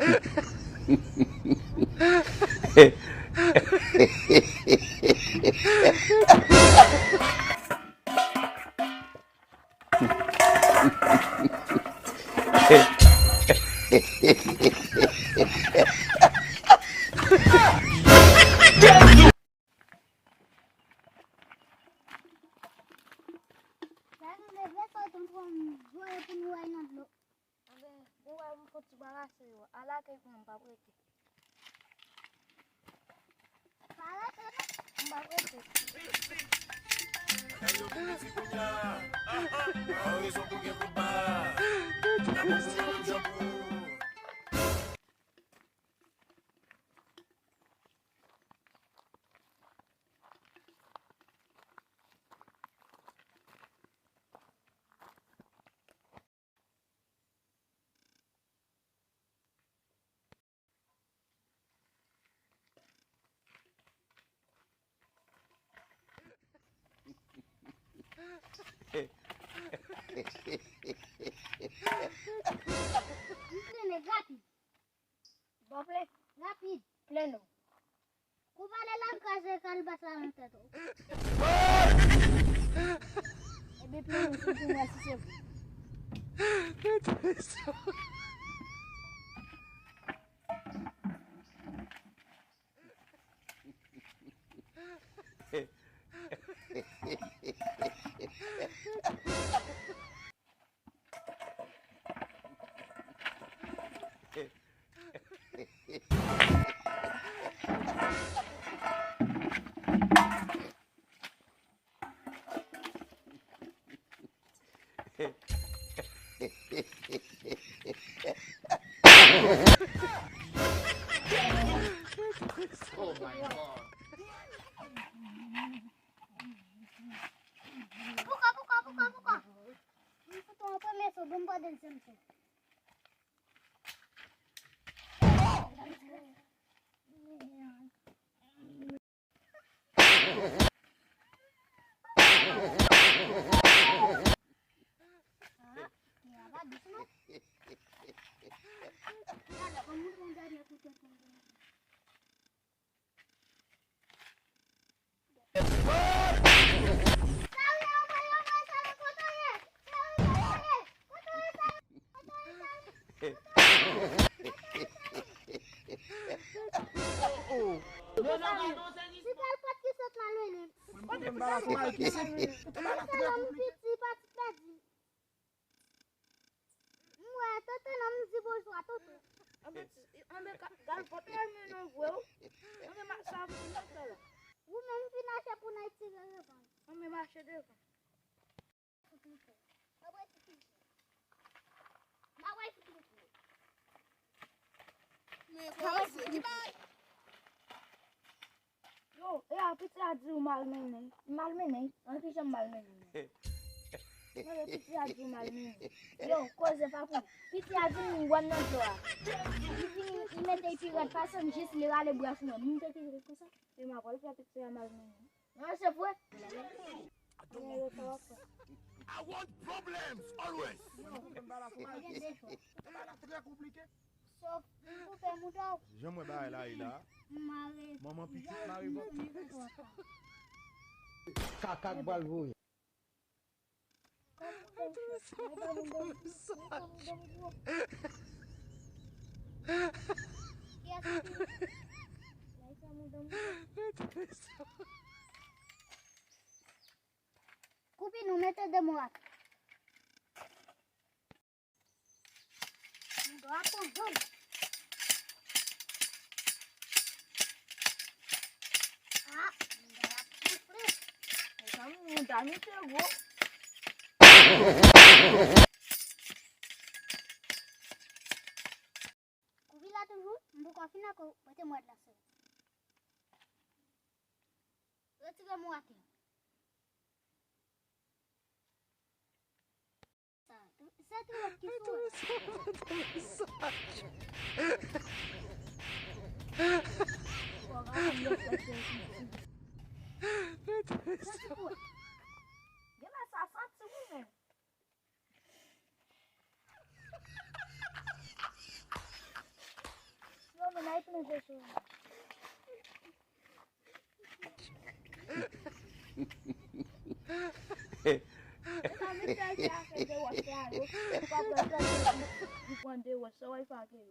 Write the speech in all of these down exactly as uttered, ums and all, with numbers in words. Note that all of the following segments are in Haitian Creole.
Sa nou leve sòt antre voye pou nou al nan dlo. Anben, ou wè m fouti barase yo. Al lakay pou mwen, m p ap rete. Pa rete non. M p ap rete. M trennen rapid. Bon, plen. Rapid. Plen non. Kou pale la, m kraze kalbas la nan tèt ou. Ebyen, plen non, se pou mwen, si se vre. Poukò, poukò, poukò, poukò? M fout ou an premye sou, bon, m pran dezyèm sou. M wè tonton nan m di bonjwa tonton. Anben, anben, ka-, galpòt la mennen w vre wi. Anben, ma-, sa pou nou fè la. Ou menm vin achte pou n al tire revanj. Anben, mache devan. Men koze ki bay. Yo, e a piti a di ou mal mennen. Mal mennen? An ki jan m mal mennen? Non, men piti a di ou mal mennen. Yo, koze pa pou. Piti a vin wè m nan dlo a. Li vin, li mete l pi rèd pase m, jis li rale bra sou mwen. M te pi rèd konsa. E m ap al fè piti a mal mennen. Non, se vre. Kounye a yo sa w ap fè. I want problems always. Yo, m gen de chwa. Sa w ap fè, mouda w? Jan m wè bagay la ye la. Mare. Manman pitit mare bò. Kaka k pral voye. Koupi nou mete de mo atè. M dwa pran zòn. Ah, m dwa pran fre. Mezanmi, mouda misye gwo. Koupi la toujou, m poko fin ankò, pote m rad la sou. Retire mo atè. Se twòp ki sou. Gen la sa santi wi menm. E sa mesye a fè de wòch la, yo. Ou pa pran tan, li pran de wòch, sa w al fè ak yo.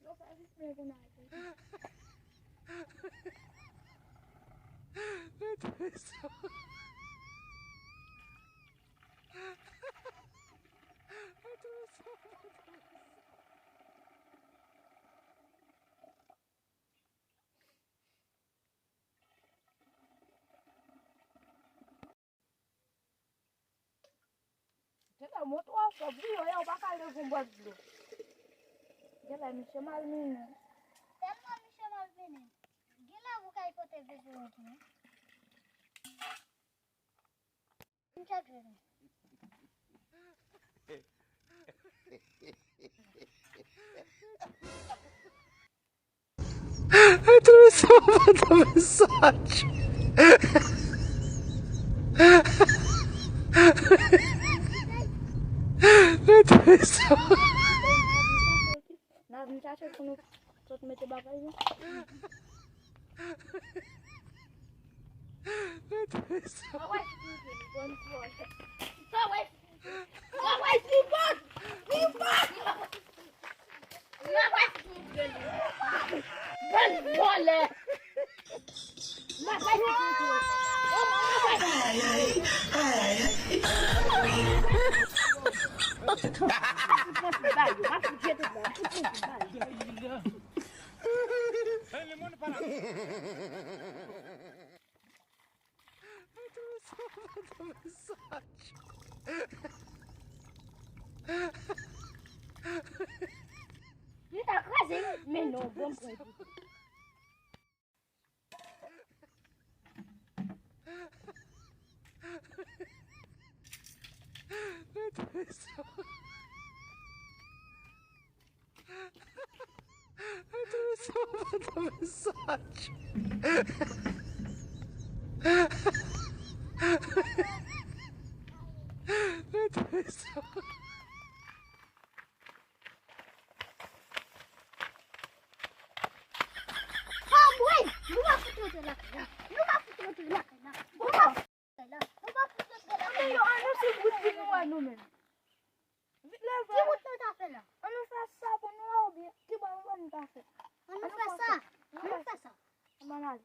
Yo fè vit men pou n al. Genlè mwen twò fò pou yo, yo pa ka leve yon bòt dlo. Genlè misye malmennen. Tèlman misye malmennen. Genlè ou kay pote bebe yo tou. M chak jounen. Enteresan, enteresan. Enteresan. N ap vin chache pou nou sot mete bagay nou. Enteresan. Sa wè si li bon, li bon. Sa wè si li bon, li bon. N ap wè si li bon. Bon vòlè. N ap wè si li bon. Li ta kraze, men non, bon pran. Enteresan. Enteresan, enteresan. Enteresan. Cowboy! Nou pa fout rantre lakay la. Nou pa fout rantre lakay la. Nou pa fout rantre lakay la. Nou pa fout rantre lakay la. Men yo, ann nou sou wout vin nou a nou menm. Vit leve. Ki wout nou ta fè la? Ann nou fè sa pou nou a oubyen ki bò nou ta fè? Ann nou fè sa. Ann nou fè sa. Ann ale.